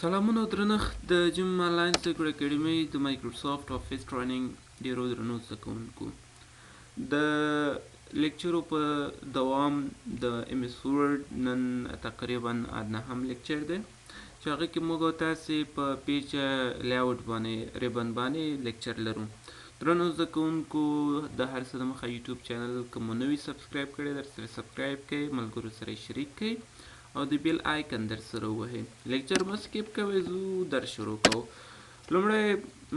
سلامونه او درنښت د جیم آنلاین زده کړو اکاډمۍ د Microsoft Office training ډیرو درنو زده کوونکو، د لیکچرو په دوام د MS Word نن تقریبا نهم لیکچر دی چې هغه کې موږ او تاسې په page layout باندې، ribbon باندې لیکچر لرو. درنو زده کوونکو، د هر څه د مخه YouTube channel که مو نه وي subscribe کړی، در سره subscribe کړئ، ملګرو سره یې شریک کړئ او د bell icon در سره ووهئ. لیکچر مه skip کوئ، ځو در شروع کوو. لومړی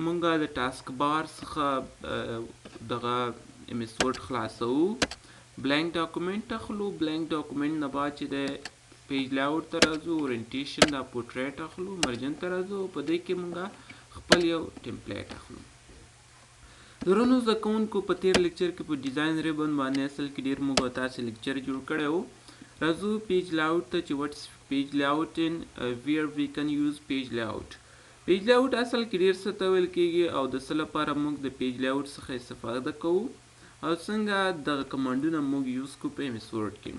مونږه د task بار څخه دغه MS Word خلاصوو، blank document اخلو. blank document نه بعد چې د page layout ته راځو، orientation دا پورټریټ اخلو، margin ته راځو، په دې کې مونږه خپل یو template اخلو. درنو زده کوونکو، په تیر لیکچر کې په design ribbon باندې اصل کې ډیر موږ او تاسې لیکچر جوړ کړی وو. راځو page layout ته چې what's page layout and where we can use page layout. Page layout اصل کې ډیر څه ته ویل کیږي او د څه لپاره موږ د page layout څخه استفاده کوو او څنګه دغه command ونه موږ use کوو په MS Word کې.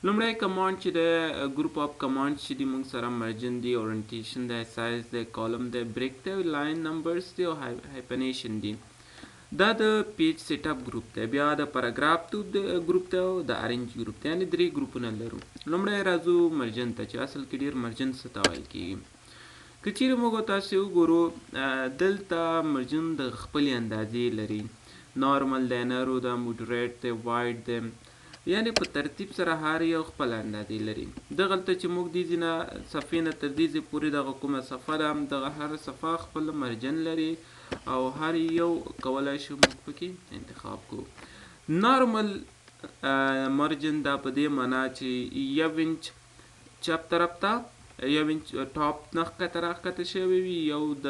لومړی command چې د group of command چې دی موږ سره margin دی، orientation دی، سایز دی، column دی، break دی، line numbers دی او hyphenation دی. دا د page setup group دی، بیا د paragraph group دی او د arrange group دی، یعنی درې ګروپونه لرو. لومړی راځو margin ته چې اصل کې ډیر margin څه ته ویل کیږي. که چیرې موږ تاسې وګورو، دلته margin د خپلې اندازې لري، نارمل دی، narrow ده، moderate دی، wide دی، یعنی په ترتیب سره هر یو خپل اندازې لري. دغلته چې موږ دې ځای نه صفحې نه تر دې ځای پورې دغه کومه صفحه ده، دغه هر صفحه خپل margin لري او هر یو کولای شو موږ پکې انتخاب کړو. normal margin دا په دې معنا چې یو انچ چپ طرف ته، یو انچ top نه ښکته راښکته شوی وي، یو د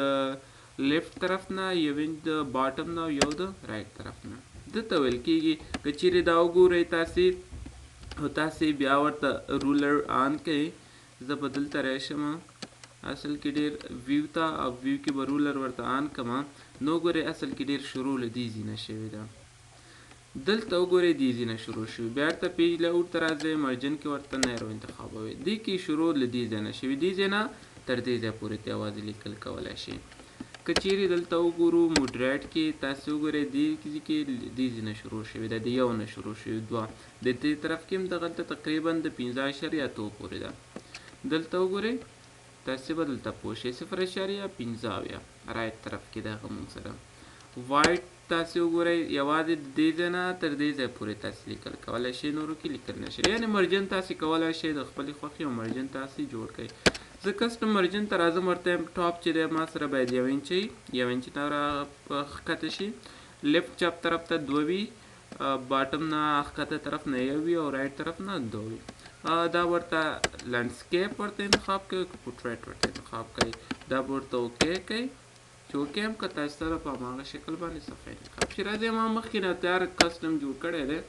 left طرف نه، یو انچ د bottom نه او یو د right طرف نه. ده ته ویل کیږي. که چیرې دا وګورئ تاسې او تاسې بیا ورته ruler on کړئ، زه به دلته راشم اصل کې ډیر view ته او view کې به ruler ورته on کړم، نو ګورئ اصل کې ډیر شروع له دې ځای نه شوې ده. دلته وګورئ، دې ځای نه شروع شوې. بیا ورته page layout ته راځئ، margin کې ورته narrow انتخابوئ. دې کې شروع له دې ځای نه شوې، دې ځای نه تر دې ځای پورې ته یوازې لیکل کولی شئ. که چیرې دلته وګورو moderate کې، تاسې وګورئ دې کې دې ځای نه شروع شوې ده، د یو نه شروع شوې، دوه، د دې طرف کې هم دغلته تقریبا د 5.2 پورې ده. دلته وګورئ، تاسې به دلته پوه شئ، 0.75 right طرف کې ده هغه موږ سره. wide تاسې وګورئ، یوازې د دې ځای نه تر دې ځای پورې تاسې لیکل کولی شئ، نورو کې لیکل نه شئ. یعنې margin تاسې کولی شئ د خپلې خوښې یو margin تاسې جوړ کړئ. زه custom margin ته راځم، ورته وایم top چې دی ما سره باید یو انچ وي، یو انچ نه را ښکته شي، left چپ طرف ته دوه وي، bottom نه ښکته طرف نه یو وي او right طرف نه دوه وي. دا ورته landscape ورته انتخاب کوي که پورټریټ ورته انتخاب کوي، دا به ورته okay کوي چې okay هم که تاسو سره په هماغه شکل باندې صفحه انتخاب شي. راځئ، ما مخکې نه تیار custom جوړ کړی دی،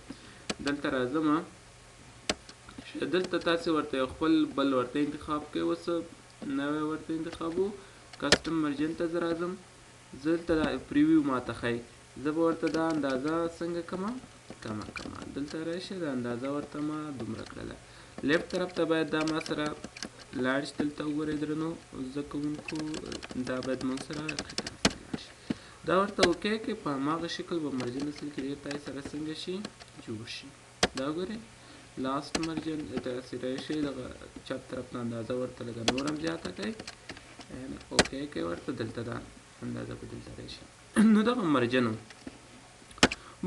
دلته راځم. دلته تاسې ورته یو خپل بل ورته انتخاب کوئ، اوس نوی ورته انتخابو. custom margin ته زه راځم، زه دلته دا preview ماته ښایي، زه به ورته دا اندازه څنګه کمه کمه کمه دلته راشه، دا اندازه ورته ما دومره کړله. left طرف ته باید دا ما سره لاړ شي. دلته وګورئ درنو زده کوونکو، دا باید موږ سره ښي طرف ته لاړ شي. دا ورته okay کړئ، په هماغه شکل به margin اصل کې ډېر تاسې سره څنګه شي جوړ شي. دا وګورئ، last margin تاسې راشئ، دغه چپ طرف ته اندازه ورته لږه نور هم زیاته کړئ، okay کړئ ورته، دلته دا اندازه به دلته راشي. نو دغه margin.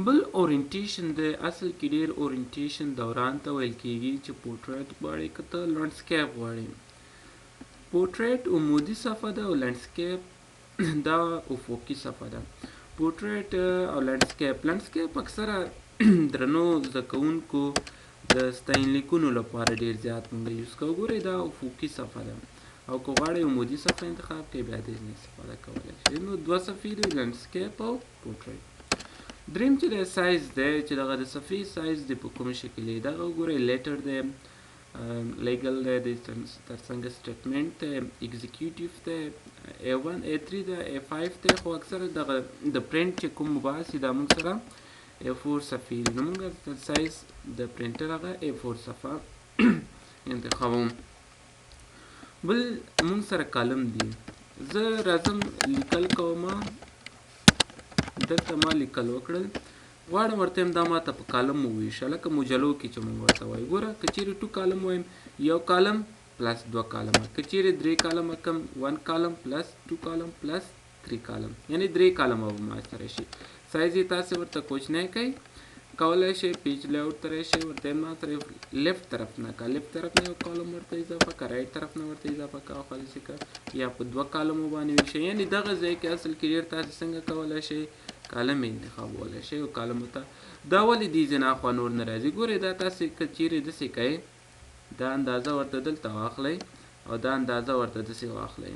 بل orientation دی. اصل کې ډیر orientation دوران ته ویل کیږي چې پورټریټ غواړي که ته landscape غواړي. پورټریټ عمودي صفحه ده او landscape دا افقي صفحه ده. پورټریټ او landscape، landscape اکثره درنو زده کوونکو د ستاینلیکونو لپاره ډیر زیات مونږ use کوو. ګورئ، دا افقي صفحه ده او که غواړئ عمودي صفحه انتخاب کړئ، بیا دې نه استفاده کولی شئ. نو دوه صفحې دي، landscape او پورټریټ. دریم چې د سایز دی، چې دغه د صفحې سایز دی په کوم شکل دی، دغه وګورئ، letter دی، legal دی، د ترڅنګ statement دی، executive دی، A1، A3 دی، A5 دی. خو اکثره دغه د پرنټ چې کوم وباسي، دا موږ سره A4 صفحې دي، نو موږ سایز د پرنټر هغه A4 صفحه انتخابوم. بل مونږ سره کالم دی، زه راځم لیکل کوم، دلته ما لیکل وکړل، غواړم ورته هم دا ماته په کالم وویشه، لکه مجلو کې چې مونږ ورته وایو. ګوره که چیرې 2 کالم وایم، یو کالم پلس 2 کالمه، که چیرې 3 کالمه کم، 1 کالم پلس 2 کالم پلس 3 کالم، یعنی 3 کالمه به ما سره شي. سایز یې تاسې ورته کوچنی کړئ، کولای شئ پیج لیاوټ ته راشئ، ورته ما سره لیفت طرف نه که لیفت طرف نه یو کالم ورته اضافه که، رایټ طرف نه ورته اضافه که، او خالص که یا په 2 کالمو باندې ویشئ. یعنی دغه ځای کې اصل کې ډېر تاسې څنګه کولای شئ کالم انتخابولی شئ او کالمو ته دا ولې دې ځای نه اخوا نور نه راځي. ګورئ دا تاسې که چیرې داسې کوئ، دا اندازه ورته دلته واخلئ او دا اندازه ورته داسې واخلئ،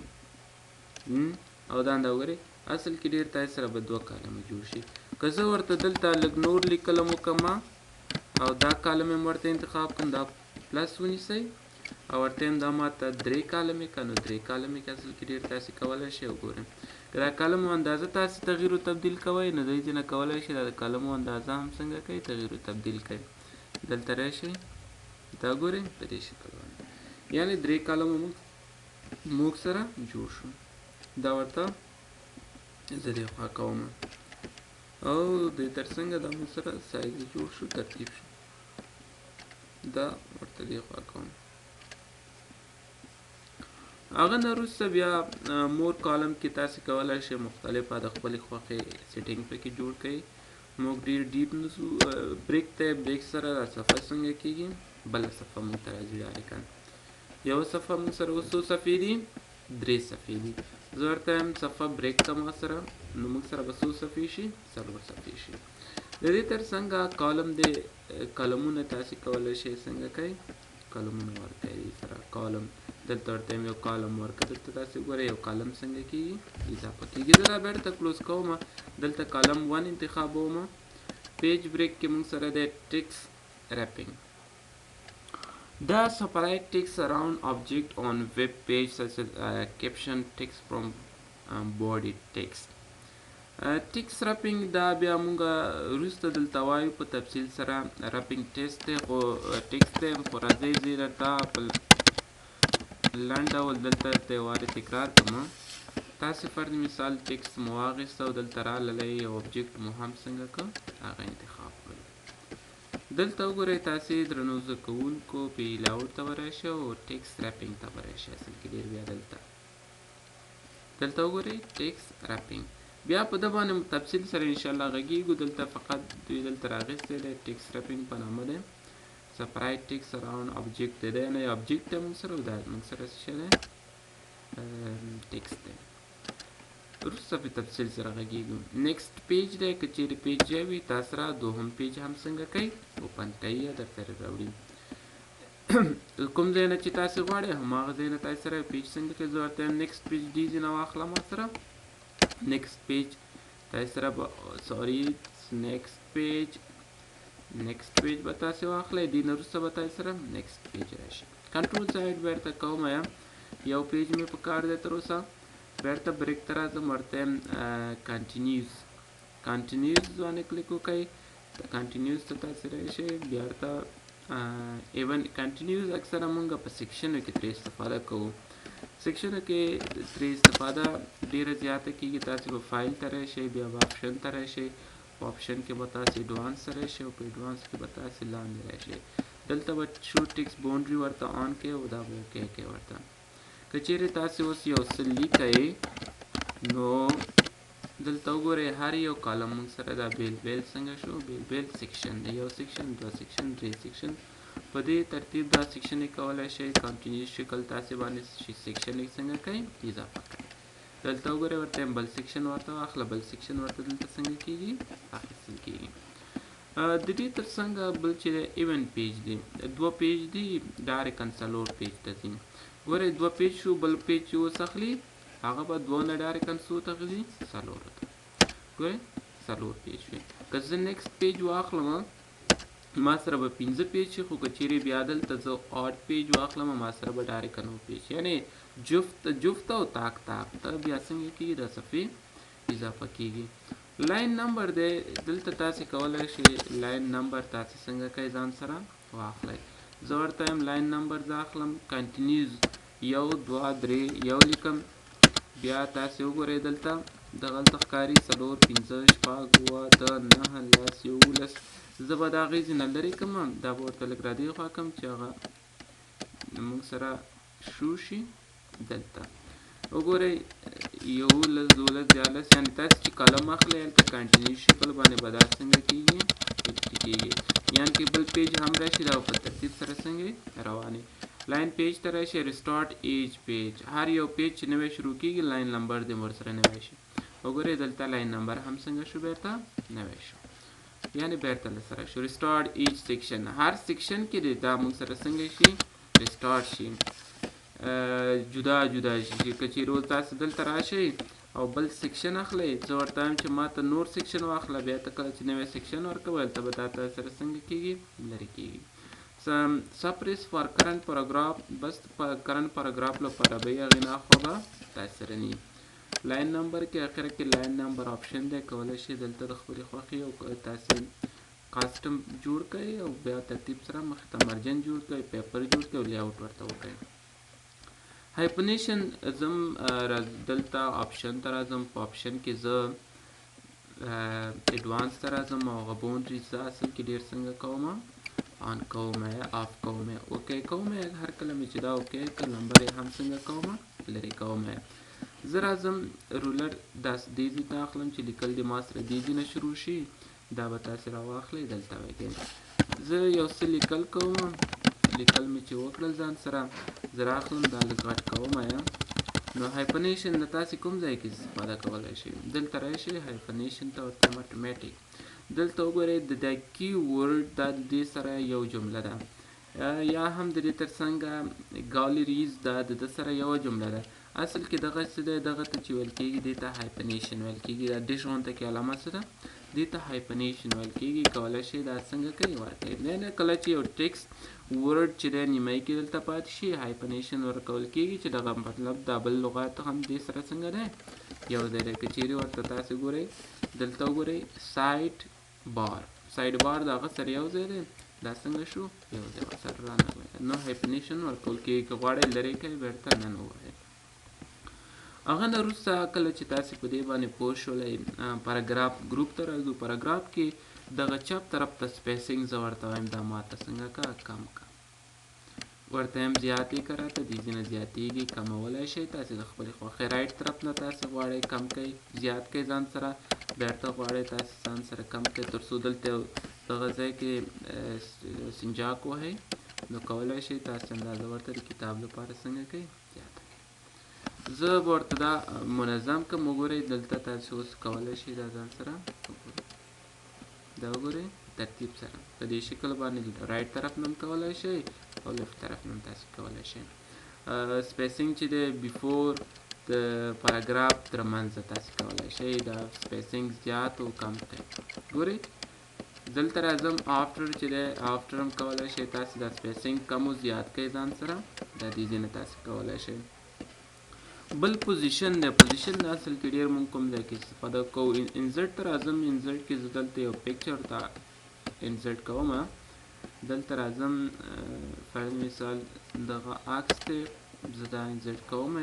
او دا اندازه وګورئ اصل کې ډېر تاسې سره به 2 کالمه جوړ شي. که زه ورته دلته لږ نور لیکلم وکړم او دا کالم یې ورته انتخاب کړم، دا پلس ونیسئ او ورته هم دا ماته 3 کالمې که، نو 3 کالمې کې اصل کې ډېر تاسې کولی شئ. وګورئ که دا کالمو اندازه تاسې تغییر و تبدیل کوئ، نو دې ځای نه کولی شئ دا د کالمو اندازه هم څنګه کوئ تغییر و تبدیل کوئ. دلته راشئ دا ګورئ په دې شکل باندې، یعنی 3 کالمو موږ سره جوړ شو. دا ورته زه دې خوا کوم او دې تر څنګه دا موږ سره سایز جوړ شو، ترتیب شو، دا ورته دې خوا کوم. هغه نه وروسته بیا مور کالم کې تاسې کولی شئ مختلفه د خپلې خوښې setting پکې جوړ کړئ. موږ ډېر deep نه ځو. break ته break سره دا صفحه څنګه کېږي، بله صفحه موږ ته راځي direct. یوه صفحه موږ سره اوس څو صفحې دي؟ 3 صفحې دي. زه ورته وایم صفحه break ته ما سره، نو موږ سره به څو صفحې شي؟ 4 صفحې شي. د دې تر څنګه کالم دی، کالمونه تاسې کولی شئ څنګه کوئ، کالمونه ورکوئ سره. کالم دلته ورته یو کالم ورکړه، دلته تاسې ګورئ یو کالم څنګه کېږي اضافه کېږي. زه دا بېرته close کوم، دلته کالم 1 انتخابوم. page break کې موږ سره دی text wrapping. دا separate text around object on web page such as caption text from body text. Text wrapping دا بیا موږ وروسته دلته وایو په تفصیل سره. Wrapping text دی، خو text دی، خو راځئ زه درته په لنډ ډول دلته درته یو وارې تکرار کړم. تاسې فرض مثال text مو واخیسته او دلته راللی یو object مو هم څنګه که هغه انتخاب کړو. دلته وګورئ تاسې درنو زده کوونکو page layout ته به راشئ او text wrapping ته به راشئ. اصل کې ډېر بیا دلته وګورئ text wrapping، بیا په ده باندې تفصیل سره انشاءالله غږېږو. دلته فقط دوی دلته راغیستی دی text wrapping په نامه دی. Separate text around object دی، دا یعنی object دی موږ سره او دا موږ سره څه شی دی؟ Text دی. وروسته په تفصیل سره غږېږو. Next page دی، که چیرې page ځای وي تاسو سره دوهم page هم څنګه کوي open کوي یا درته راوړي. کوم ځای نه چې تاسې غواړئ هماغه ځای نه تاسې سره page څنګه کوي. زه ورته وایم next page دې ځای نه واخله ما سره next page تاسې سره به sorry next page، next page به تاسې واخلئ، دې نه وروسته به تاسې سره next page راشي. Control Z بیرته کوم، یو page مې په کار دی تر اوسه. بیرته break ته راځم، ورته وایم continuous، continuous باندې کلیک وکړئ، continuous ته تاسې راشئ. بیرته even continuous اکثره مونږ په section و کې ترې استفاده کوو. Section و کې ترې استفاده ډېره زیاته کېږي. تاسې به فایل ته راشئ، بیا به option ته راشئ، په option کې به تاسې advance ته راشئ او په advance کې به تاسې لاندې راشئ. دلته به show text boundary ورته on کړئ او دا به okay کړئ ورته. که چیرې تاسې اوس یو څه لیکئ نو دلته وګورئ هر یو کالم موږ سره دا بیل بیل څنګه شو، بیل بیل section دی، یو section، 2 section، 3 section. په دې ترتیب دا section یې کولی شئ continuous شکل تاسې باندې section یې څنګه کوئ اضافه کړئ. دلته وګورئ ورته بل section ورته واخله، بل section ورته دلته څنګه کېږي اخیستل کېږي. د دې تر څنګه بل چې دی even page دی، 2 page دی، direct 4 page ته ځي. ګورئ 2 page شو، بل page چې اوس اخلي هغه به 2 نه direct څو ته ځي؟ 4 ته. ګورئ 4 page شوې. که زه next page واخلم ما سره به 5 page شي، خو که چیرې بیا دلته زه odd page واخلم ما سره به direct 9 page شي، یعنی جفت جفت او تاک تاک ته بیا څنګه کېږي دا صفحې اضافه کېږي. Line number دی، دلته تاسې کولی شئ line number تاسې څنګه کوئ ځان سره واخلئ. زه ورته وایم line number زه اخلم continuous 1 2 3 1 لیکم. بیا تاسې وګورئ دلته دغلته ښکاري 4 5 6 8 9 10 11. زه به دا هغې ځای نه لرې کړم، دا به ورته لږ را دې خوا کړم چې هغه موږ سره شو شي. دلته وګورئ 11 12 13، یعنې تاسې چې قلم اخلئ هلته continue شکل باندې به دا څنګه کېږي، کېږي. یعنې که بل page هم راشي دا په ترتیب سره څنګه روانې. line page ته راشي، restart each page، هر یو page چې نوی شروع کېږي line number دې ورسره نوی شي. وګورئ دلته line number هم څنګه شو، بیرته نوی شو، یعنې بیرته له سره شو. restart each section، هر section کې دې دا موږ سره څنګه شي، restart شي، جدا جدا شي. که چېرې اوس تاسې دلته راشئ او بل section اخلئ، زه ورته وایم چې ما ته نور section واخله، بیا ته کله چې نوی section ورکوې هلته به دا تاسې سره څنګه کېږي، لرې کېږي. suppress for current paragraph، بس په current paragraph لپاره به یې هغې نه اخوا به تاسې سره نه. line number کې اخره کې line number option دی، کولی شئ دلته د خپلې خوښې او تاسې custom جوړ کړئ او بیا ترتیب سره مخې ته margin جوړ کړئ، paper جوړ کړئ او layout ورته وکړئ. hyphenation زم دلته option ته راځم، په option کې زه advance ته راځم او هغه boundary زه اصل کې ډېر څنګه کوم، on کوم یې، off کوم یې، okay کوم یې. هر کله مې چې دا okay کړ نمبر یې هم څنګه کوم، لرې کوم یې. زه راځم ruler داس دې ځای ته اخلم چې لیکل دې ما سره دې ځای نه شروع شي، دا به تاسې راواخلئ دلته به کې. زه یو څه لیکل کوم، لیکل مې چې وکړل ځان سره زه راخلم دا لږ غټ کوم یا. نو hyphenation د تاسې کوم ځای کې استفاده کولی شئ، دلته راشئ hyphenation ته ورته اتوماتیک. دلته وګورئ د دا keyword دا د دې سره یو جمله ده، یا هم د دې تر څنګه galleries دا د ده سره یوه جمله ده. اصل کې دغه څه دی، دغه ته چې ویل کېږي دې ته hyphenation ویل کېږي. دا dash غونته کې علامه څه ده، دې ته hyphenation ویل کېږي. کولی شئ دا څنګه کوي ورکوي. نه کله چې یو text word چې دی نیمایي کې دلته پاتې شي hyphenation ورکول کېږي، چې دغه مطلب دا بل لغات هم دې سره څنګه دی یو ځای دی. که چیرې ورته تاسې ګورئ دلته وګورئ side bar، side bar د هغه سره یو ځای دی، دا څنګه شو یو ځای ورسره رانغلی. نو hyphenation ورکول کېږي. که غواړئ لرې کوئ بېرته ننوهئ. هغه نه وروسته کله چې تاسې په دې باندې پوه شولئ paragraph group ته راځو. پاراګراف کې دغه چپ طرف ته spacing زه ورته وایم دا ماته څنګه که کم که ورته هم زیاتې که راته دې ځای نه زیاتېږي، کمولی شئ تاسې د خپلې خوښې. right طرف نه تاسې غواړئ کم کړئ زیات کړئ ځان سره، بېرته غواړئ تاسې ځان سره کم کړئ تر څو دلته دغه ځای کې سنجاق وهئ، نو کولی شئ تاسې اندازه ورته د کتاب لپاره څنګه کړئ زیاته کړئ. زه به ورته دا منظم کړم. وګورئ دلته تاسې اوس کولی شئ دا ځان سره وګورئ، دا وګورئ ترتیب سره په دې شکل باندې right طرف نه هم کولی شئ او left طرف نه هم تاسې کولی شئ. spacing چې دی before د پاراګراف تر منځه تاسې کولی شئ دا spacing زیات او کم کړئ. ګورئ دلته راځم after چې دی after هم کولی شئ تاسې دا spacing کم او زیات کړئ ځان سره، دا دې ځای نه تاسې کولی شئ. بل position دی، position د اصل کې ډېر مونږ کوم ځای کې استفاده کوو. insert ته راځم، insert کې زه دلته یو picture ته insert کوم. دلته راځم فرض مثال دغه عکس دی، زه دا insert کوم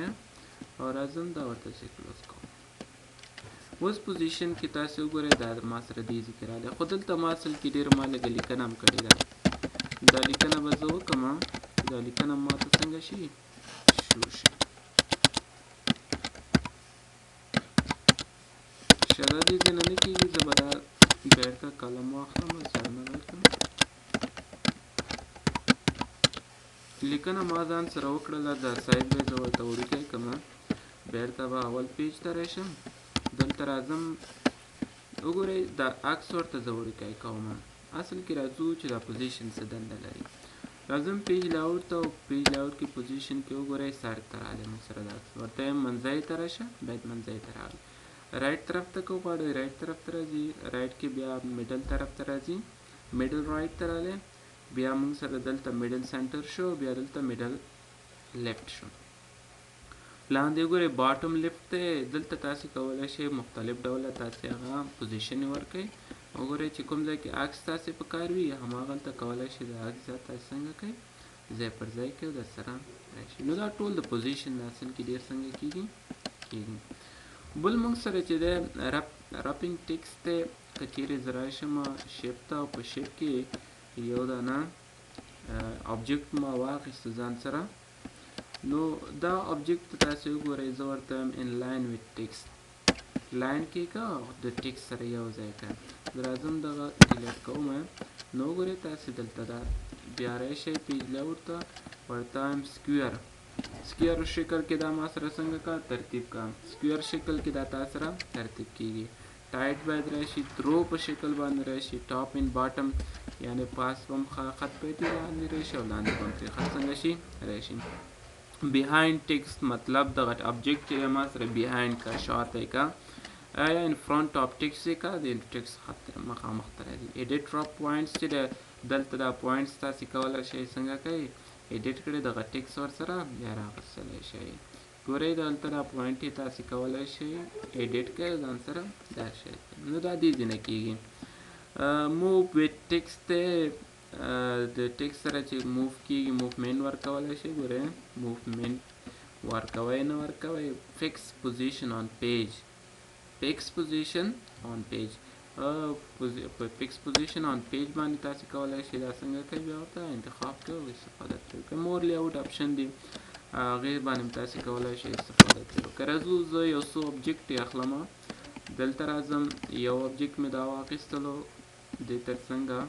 او راځم دا ورته چې close کوم. اوس position کې تاسې وګورئ دا ما سره دې ځای کې راغلی، خو دلته ما اصل کې ډېر ما لږه لیکنه هم کړې ده. دا لیکنه به زه وکړم، دا لیکنه ما ته څنګه شي شو شي. ښه دا دې ځای نه نه کېږي، زه به دا بېرته قلم واخلم او سر نه ورکړم. لیکنه ما ځان سره وکړله، دا سایز به زه ورته وړوکی کړم. بېرته به اول page ته راشم، دلته راځم وګورئ دا عکس ورته زه وړوکی کوم. اصل کې راځو چې دا position څه دنده لري. راځم page layout ته، او page layout کې position کې وګورئ سر ته راغلی موږ سره دا عکس ورته وایم منځۍ ته راشه، باید منځۍ ته راغلی. right طرف ته که وغواړئ right طرف ته راځي، right کې بیا middle طرف ته راځي، middle right ته راغلی، بیا موږ سره دلته middle center شو، بیا دلته middle left شو. لاندې وګورئ bottom left دی، دلته تاسې کولی شئ مختلف ډوله تاسې هغه position یې ورکړئ. وګورئ چې کوم ځای کې عکس تاسې په کار وي هماغلته کولی شئ د عکس ځای تاسې څنګه کړئ ځای پر ځای کې در سره راشي. نو دا ټول د position اصل کې ډېر څنګه کېږي کېږي. بل موږ سره چې دی wrapping text دی. که چیرې زه راشم shape ته او په shape کې یو دانه object ما واخیست ځان سره، نو دا object ته تاسې وګورئ، زه ورته وایم in line with text، line کې که د text سره یو ځای که. زه راځم دغه delete کوم. نو وګورئ تاسې دلته دا بیا راشئ page layout ته، ورته وایم square، square شکل کې دا ما سره څنګه کا ترتیب کا، square شکل کې دا تا سره ترتیب کیږي. tight باید راشي، through په شکل باندې راشي، top and bottom یعنی پاس به هم خط پرې لاندې راشي او لاندې به هم پرې خط څنګه شي راشي. behind text مطلب دغه object چې ما سره behind کا شاته یې کا، یا in front of text یې کا، د text خط مخامخ ته راځي. edit wrap points چې دلته دا points تاسې کولی شئ څنګه کوئ edit کړئ، دغه text ورسره بیا راغستلی شئ. ګورئ دلته دا point یې تاسې کولی شئ edit کړئ ځان سره دا شی. نو دا دې ځای نه کېږي. move with text دی، د text سره چې move کېږي movement ورکولی شئ. ګورئ movement ورکوئ نه ورکوئ. fix position on page، fix position on page، په fix position on page باندې تاسې کولی شئ دا څنګه کوئ بیا ورته انتخاب کړئ او استفاده ترې وکړئ. more layout option دی، هغې باندې هم تاسې کولی شئ استفاده ترې وکړئ. راځو زه یو څو object یې اخلم، دلته راځم یو object مې دا واخیستلو، دې تر څنګه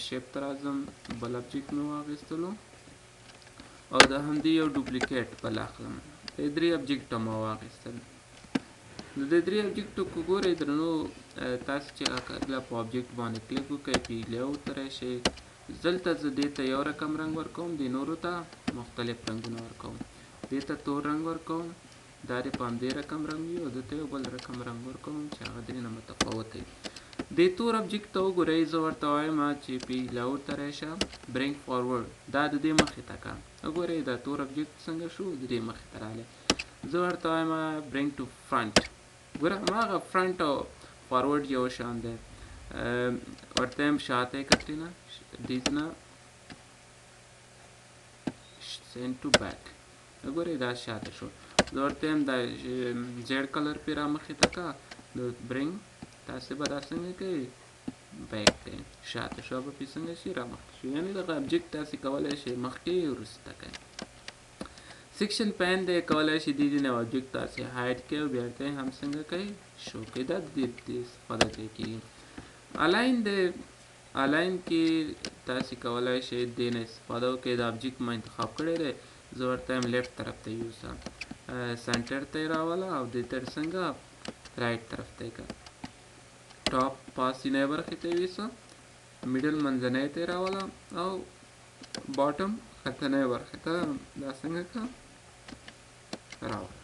shape ته راځم بل object مې واخیستلو او د همدې یو duplicate بل اخلم. د درې object ما واخیستل. نو د درې object که ګورئ درنو تاسې چې کله په object باندې کلیک وکړئ page layout ته راشئ، دلته زه دې ته یو رقم رنګ ورکوم، دې نورو ته مختلف رنګونه ورکوم. دې ته تور رنګ ورکوم، دا دې په همدې رقم رنګ وي، او دې ته یو بل رقم رنګ ورکوم چې هغه درې نه متفاوت وي. دې تور object ته وګورئ، زه ورته وایم چې page layout ته راشه bring forward، دا د دې مخې ته که. وګورئ دا تور object څنګه شو د دې مخې ته راغلی. زه ورته وایم bring to front، ګوره هماغه front او forward یو شان دی. ورته وایم شاته یې که ترېنه دې نه send to back، وګورئ دا شاته شو. زه ورته وایم دا زیړ colour پرې رامخې ته که، نو bring تاسې به دا څنګه کوئ back کوئ، شاته شو به پرې څنګه شي رامخکې شو. یعنې دغه object تاسې کولی شئ مخکې وروسته کوئ. section pane دی، کولی شئ دې ځای نه object تاسې hide کوئ او بیا ورته هم څنګه کوئ شو کوئ. دا د دې استفاده ترې کېږي. align دی، align کې تاسې کولی شئ دې نه استفاده وکړئ. دا object ما انتخاب کړی دی، زه ورته وایم left طرف ته یوسه، center ته یې راوله او دې تر څنګه right طرف ته یې که، top پاسینۍ برخې ته یې ویسه، middle منځنۍ ته یې راوله او bottom ختنۍ برخې ته دا څنګه که راوله.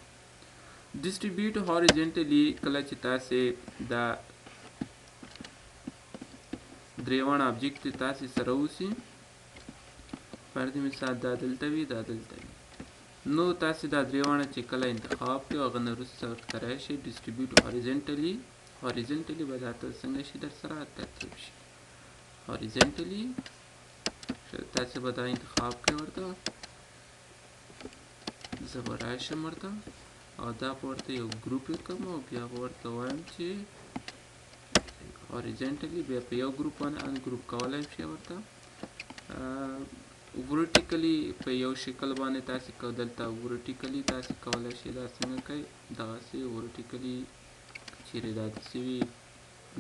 distribute horizontally، کله چې تاسې دا درې واړه object تاسې سره اوسي، فرض مثال دا دلته وي دا دلته وي، نو تاسې دا درې واړه چې کله انتخاب کړئ هغه نه وروسته ورته راشئ distribute horizontally، horizontally به دا ته څنګه شي در سره ترتیب شي. horizontally تاسې به دا انتخاب کړئ ورته، زه به راشم ورته او دا به ورته یو group یې کړم او بیا به ورته وایم چې horizontally، بیا په یو group باندې ungroup کولی شئ ورته. vertically په یو شکل باندې تاسې که دلته vertically تاسې کولی شئ دا څنګه کوئ دغسې vertically، چیرې دا داسې وي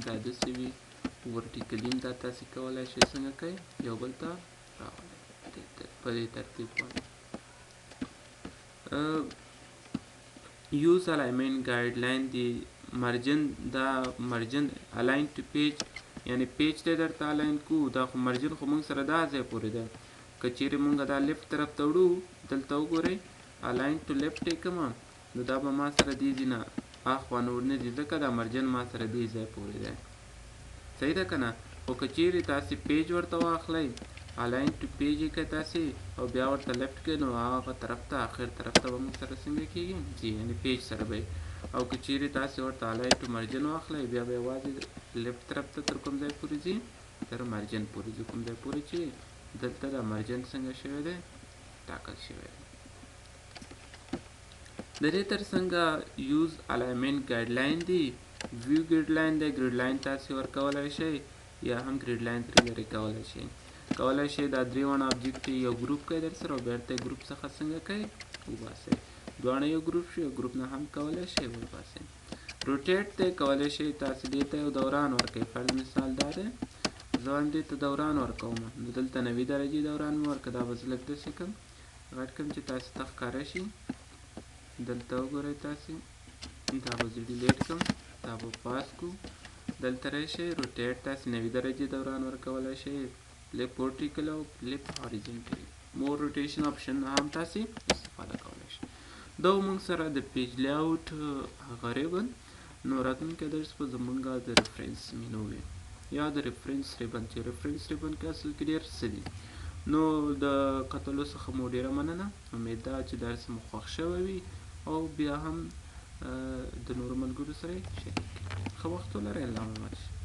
دا داسې وي، vertically هم دا تاسې کولی شئ څنګه کوئ یو بل ته راولئ په دې ترتیب باندې. use alignment guideline دی، margin، دا margin align to page یعنی page ته درته align کو. دا خو margin خو موږ سره دا ځای پورې ده، که چیرې موږ دا left طرف ته وړو دلته وګورئ align to left یې کوم، نو دا به ما سره دې ځای نه اخوا نور نه ځي، ځکه دا margin ما سره دې ځای پورې دی، صحیح ده که نه؟ خو که چیرې تاسې page ورته واخلئ align to page یې کړئ تاسې او بیا ورته left کړئ، نو هغه طرف ته آخر طرف ته به موږ سره څنګه کېږي ځي، یعنې page سره به یې. او که چیرې تاسې ورته align to margin واخلئ بیا به یوازې left طرف ته تر کوم ځای پورې ځي، تر margin پورې ځي، کوم ځای پورې چې دلته دا margin څنګه شوی دی، ټاکل شوی دی. د دې ترڅنګه use alignment guideline دی، view gridline دی، gridline تاسې ورکولی شئ یا هم gridline ترې لرې کولی شئ. کولی شئ دا درې واړه object یو group کړئ در سره او بېرته group څخه څنګه کړئ وباسئ. دواړه یو group شو، یو group نه هم کولی شئ وباسئ. rotate دی، کولی شئ تاسې دې ته یو دوران ورکړئ. فرض مثال دا دی، زه وایم دې ته دوران ورکوم، نو دلته 90 درجې دوران مې ورکړه. دا به زه لږ داسې کړم، غټ کړم چې تاسې ته ښکاره شي. دلته وګورئ تاسې، دا به زه delete کړم، دا به پاس کړو. دلته راشئ، rotate تاسې 90 درجې دوران ورکولی شئ، flip vertical او flip horizontally، more rotation option هم تاسې استفاده کولی شئ. دا موږ سره د page layout هغه ribbon. نو راتلونکی درس به زموږ د reference menu وي یا د reference ribbon، چې reference ribbon کې اصل کې ډېر څه دي. نو د کتلو څخه مو ډېره مننه. امید ده چې درس مو خوښ شوی وي او بیا هم د نورو ملګرو سره شریک کړئ. ښه وخت ولرئ. الله مو مل شه.